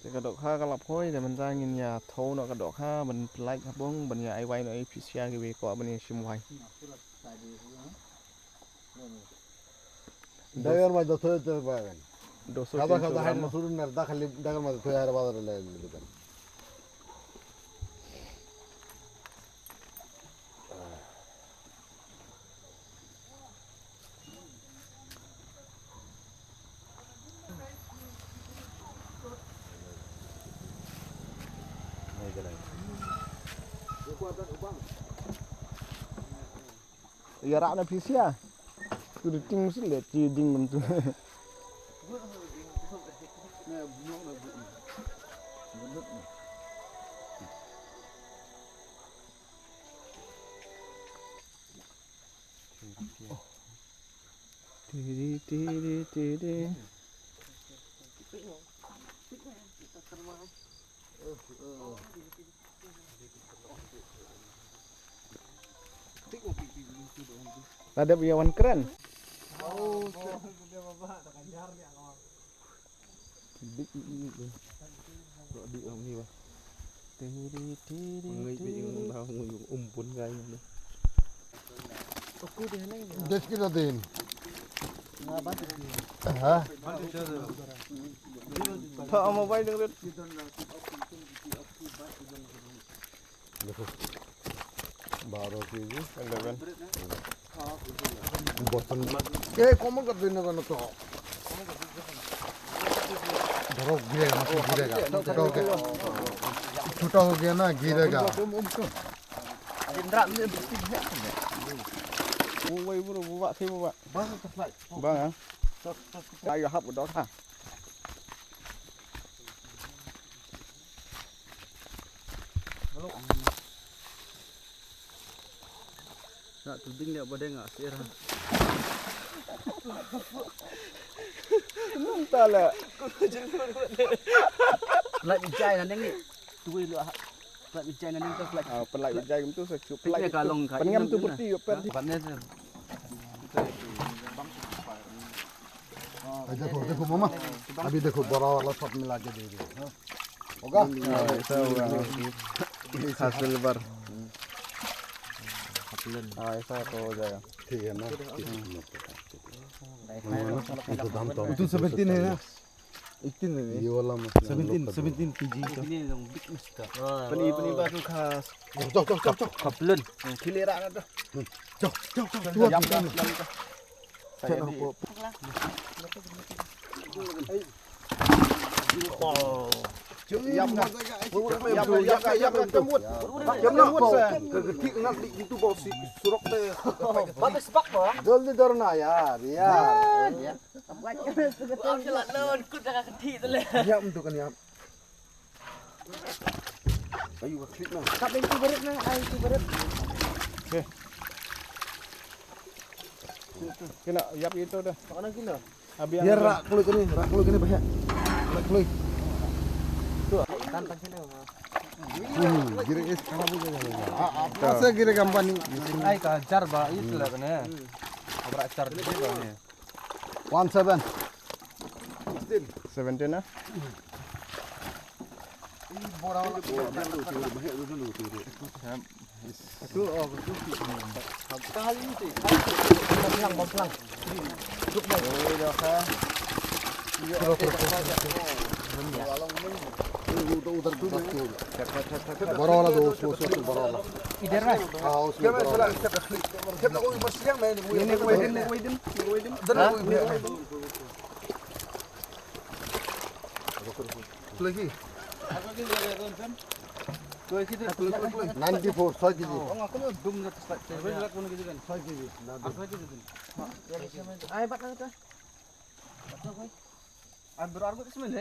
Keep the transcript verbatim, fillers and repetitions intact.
Te ka dohkha ka la phoi, te mynta ngin ïa thew noh ka dohkha ban pyllait ha bong ban ïa ai wai noh ïa phi sha kiwei kwah ban ïa shim wai. Dagar ma dothoi te ba kan. Doso kada kada hai na surun na da khali dagar ma dothoi har bazar le le kan. Ïa rah na phi sia. Tu da ting sih le ti ding ngam tu. Tiri tiri tiri. La dep ïa wan kren. Dik dik dik. Dik dik dik. Tiri tiri. Ngai bi ung tau ngai um pun ngai ni. Des kilo din. Ha? Tha mobile ding rit. Dekho. Baro kg. Eleven. Button. Eh, कम कर देने का ना तो। धरो, गिरेगा, मत गिरेगा। छोटा हो गया। छोटा हो गया ना, गिरेगा। Jendrak ni mesti banyak. Oh, wai bro, buat saya buat. Bang, tak flight. Bang, ha? Ayo hap dok ha. Nak tuding dia badeng ah sih. Nung tala. Lai jai na deng ni. Tu lu ah. Lai jai na deng tu lai. Ah, lai jai kum tu sa chup lai. Ka long ka. Pengam tu berti per. Ban ne. ये देखो, देखो मामा, अभी देखो बड़ा वाला सब मिला के दे दे। होगा? हाँ, ऐसा होगा। हाँ, ऐसा तो हो जाएगा। ठीक है ना? ये तो दाम तो तू seventeen है ना? Eighteen है। ये वाला मछली हम लोग seventeen, का seventeen kg का। पनीर, पनीर बात खास। जाओ, जाओ, जाओ, जाओ। Kaplan. Khili rana tu. Jauh, jauh, jauh. Tuan, tuan. Joldi dorna yaar, yaar. Yam tu kan yam. Ayu ka klik na. Kap itu berit na, ayu itu berit. Okey. Kena yap itu dah. Mana kena? Abi ya rak keluar kini, rak keluar kini banyak. Rak keluar. Tu tantang sini. Hmm, gira is kalau bukan. Ah, apa sih gira company? Ai ka jar ba itu lah kena. Abra jar tu ni. One seven. Sixteen. Seventeen ah. Baro la do, so so baro la. Ider na. Ah, usko baro la. Lagi. Ninety four, soi kg. Soi kg. Ai bat na ta. Ai bat na ta.